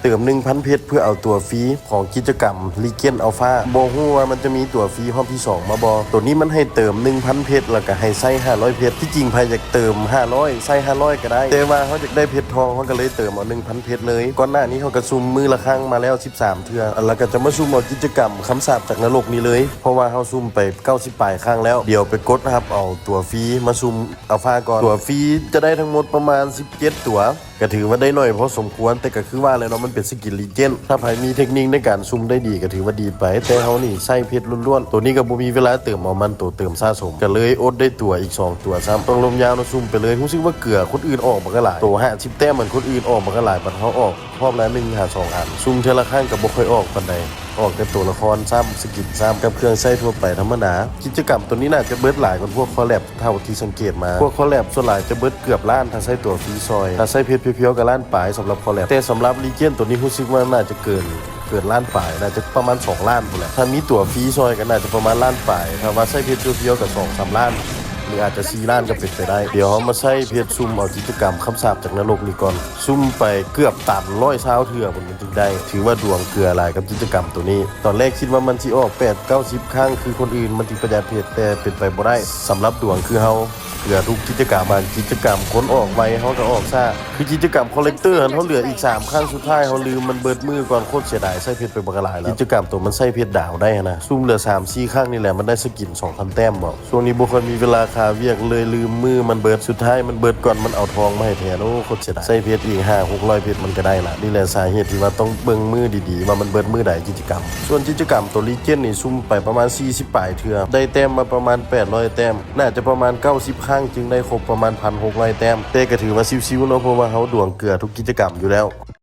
ເຕີມໜຶ່ງພັນເພັດເພື່ອເອົາຕົວຟຣີຂອງກິດຈະກຳ Legend Alpha. ບໍ່ຮູ້ວ່າມັນຈະມີຕົວຟຣີຮອບທີສອງມາບໍ່. ໂຕນີ້ມັນໃຫ້ເຕີມໜຶ່ງພັນເພັດ ແລ້ວກໍໃຫ້ໃຊ້ຫ້າຮ້ອຍເພັດ. ທີ່ຈິງໃຜຢາກເຕີມຫ້າຮ້ອຍ ໃຊ້ຫ້າຮ້ອຍກໍໄດ້, ແຕ່ວ່າເຮົາຢາກໄດ້ເພັດທອງ ເຮົາກໍເລີຍເຕີມເອົາໜຶ່ງພັນເພັດເລີຍ. ກ່ອນໜ້ານີ້ເຮົາກໍຊຸ່ມມື້ລະຄັ້ງມາແລ້ວສິບສາມເທື່ອ ແລ້ວກໍຈະມາຊຸ່ມເອົາກິດຈະກຳຄຳສາບຈາກນະລົກນີ້ເລີຍ, ເພາະວ່າເຮົາຊຸ່ມໄປເກົ້າສິບປາຍຄັ້ງແລ້ວ. ດຽວໄປກົດຮັບເອົາຕົວຟຣີມາຊຸ່ມ Alpha ກ່ອນ. ຕົວຟຣີຈະໄດ້ທັງໝົດປະມານສິບເຈັດຕົວ. ກໍຖືວ່າໄດ້ໜ້ອຍພໍສົມຄວນ, ແຕ່ກໍຄືວ່າແຫຼະເນາະ, ມັນເປັນ Skin Legend. ຖ້າໃຜມີເທັກນິກໃນການຊຸ່ມໄດ້ດີ ກໍຖືວ່າດີໄປ, ແຕ່ເຮົານີ້ໃຊ້ເພັດລ້ວນໆ. ໂຕນີ້ກໍບໍ່ມີເວລາເຕີມເອົາມັນ, ໂຕເຕີມສະສົມ, ກໍເລີຍອົດໄດ້ຕົວອີກສອງຕົວຊ້ຳ. ຕ້ອງລົມຍາວເນາະ, ຊຸ່ມໄປເລີຍ. ຮູ້ສຶກວ່າເກືອຄົນອື່ນອອກບັກຫຼາຍ, ໂຕຫ້າສິບແຕ້ມມັນຄົນອື່ນອອກບັກຫຼາຍ, ບັດເຮົາອອກຮອບລະໜຶ່ງຫາສອງອັນ. ຊຸ່ມເທື່ອລະຄັ້ງກໍບໍ່ຄ່ອຍອອກປານໃດ, ອອກແຕ່ໂຕລະຄອນຊ້ຳ, Skin ຊ້ຳ ກັບເຄື່ອງໃຊ້ທົ່ວໄປທຳມະດາ. ກິດຈະກຳໂຕນີ້ໜ້າຈະເບິດຫຼາຍກວ່າພວກ Collab ເທົ່າທີ່ສັງເກດມາ. ພວກ Collab ສ່ວນຫຼາຍຈະເບິດເກືອບລ້ານ ຖ້າໃຊ້ຕົວຟຣີຊອຍ, ຖ້າໃຊ້ເພັດພຽວໆກໍລ້ານປາຍສຳລັບ Collab. ແຕ່ສຳລັບ Legend ໂຕນີ້ຮູ້ສຶກວ່າໜ້າຈະເກີນ, ເກີນລ້ານປາຍ, ໜ້າຈະປະມານສອງລ້ານພຸ້ນແຫຼະ. ຖ້າມີຕົວຟຣີຊອຍກໍໜ້າຈະປະມານລ້ານປາຍ, ຖ້າວ່າໃຊ້ເພັດພຽວໆກໍສອງສາມລ້ານ ຫຼືອາດຈະສີ່ລ້ານກໍເປັນໄປໄດ້. ດຽວເຮົາມາໃຊ້ເພັດຊຸ່ມເອົາກິດຈະກຳຄຳສາບຈາກນະລົກນີ້ກ່ອນ. ຊຸ່ມໄປເກືອບຕັນ ຮ້ອຍຊາວເທື່ອພຸ້ນ ຈຶ່ງໄດ້. ຖືວ່າດວງເກືອຫຼາຍກັບກິດຈະກຳໂຕນີ້. ຕອນແລກຄິດວ່າມັນຊິອອກແປດເກົ້າສິບຄັ້ງຄືຄົນອື່ນ ມັນຈຶ່ງປະຢັດເພັດ, ແຕ່ເປັນໄປບໍ່ໄດ້. ສຳລັບດວງຄືເຮົາ ເກືອທຸກກິດຈະກຳ. ບາງກິດຈະກຳຄົນອອກໄວ ເຮົາກໍອອກຊ້າ. ຄືກິດຈະກຳ Collector ຫັ້ນ ເຮົາເຫຼືອອີກສາມຄັ້ງສຸດທ້າຍ ເຮົາລືມມັນເບິດມື້ກ່ອນ, ໂຄດເສຍດາຍ, ໃຊ້ເພັດໄປບັກຫຼາຍແລ້ວ. ກິດຈະກຳໂຕມັນໃຊ້ເພັດດາວໄດ້ຫັ້ນນະ, ຊຸ່ມເຫຼືອສາມສີ່ຄັ້ງນີ້ແຫຼະ ມັນໄດ້ Skin ສອງພັນແຕ້ມບໍ. ຊ່ວງນີ້ບໍ່ຄ່ອຍມີເວລາຄາວຽກ ເລີຍລືມມື້ມັນເບິດ. ສຸດທ້າຍມັນເບິດກ່ອນ ມັນເອົາທອງມາໃຫ້ແທນ. ໂອ້ ໂຄດເສຍດາຍ. ໃຊ້ເພັດອີກຫ້າຫົກຮ້ອຍເພັດມັນກໍໄດ້ລະ. ນີ້ແຫຼະສາເຫດທີ່ວ່າຕ້ອງເບິ່ງມື້ດີໆ ວ່າມັນເບິດມື້ໃດກິດຈະກຳ. ສ່ວນກິດຈະກຳໂຕ Legend ນີ້ ຊຸ່ມໄປປະມານສີ່ສິບປາຍເທື່ອ, ໄດ້ແຕ້ມມາປະມານແປດຮ້ອຍແຕ້ມ, ໜ້າຈະປະມານເກົ້າສິບຄັ້ງຈຶ່ງໄດ້ຄົບປະມານພັນຫົກຮ້ອຍແຕ້ມ. ແຕ່ກໍຖືວ່າຊິວໆເນາະ, ເພາະວ່າເຮົາດວງເກືອທຸກກິດຈະກຳຢູ່ແລ້ວ.